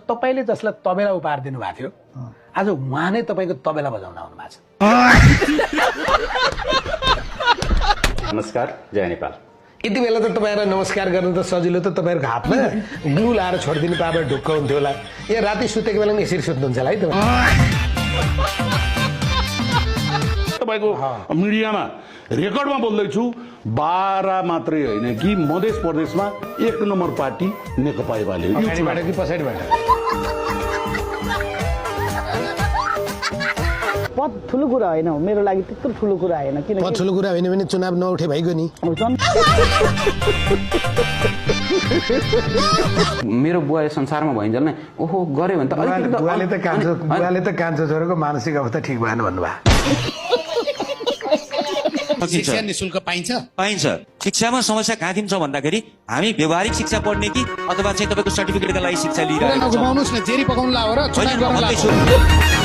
तपाईले जसलाई तबेला उपहार दिनुभएको थियो आज उहाँ नै तपाईको तबेला बजाउन आउनु भएको छ। नमस्कार, जय नेपाल। यति बेला त तपाईहरुलाई नमस्कार गर्नु त सजिलो त तपाईहरुको हातमा ग्लु लाएर छोडिदिनु पाए ढुक्क हुन्थ्यो होला। यहाँ राति सुतेको बेला नि यसरी सुत्नुहुन्छ होला है तपाईँ। तपाईको मिडियामा रेकर्डमा बोल्दैछु 12 मात्रै होइन कि मध्य प्रदेशमा 1 नम्बर पार्टी नेकपा एमाले पछाडिबाट कि पछाडिबाट पद ठुलो कुरा होइन हो मेरो लागि त्यत्रो ठुलो कुरा होइन किनकि ठुलो कुरा होइन भने चुनाव नउठे भइगयो नि। मेरो बुवाले संसारमा भइन्जल नै ओहो गरे भने त बुवाले त कान्छो छोराको मानसिक अवस्था ठिक भएन भन्नुभयो। शिक्षा निशुल्क पाइन्छ? पाइन्छ। शिक्षामा समस्या कहाँ दिन्छ भन्दाखेरि हामी व्यवहारिक शिक्षा पढ्ने कि अथवा चाहिँ तपाईँको सर्टिफिकेटका लागि शिक्षा लिइरहेको छौँ। नगुमाउनुस् न, जेरी पकाउनु लाओ र चुनाव गर्न लाओ।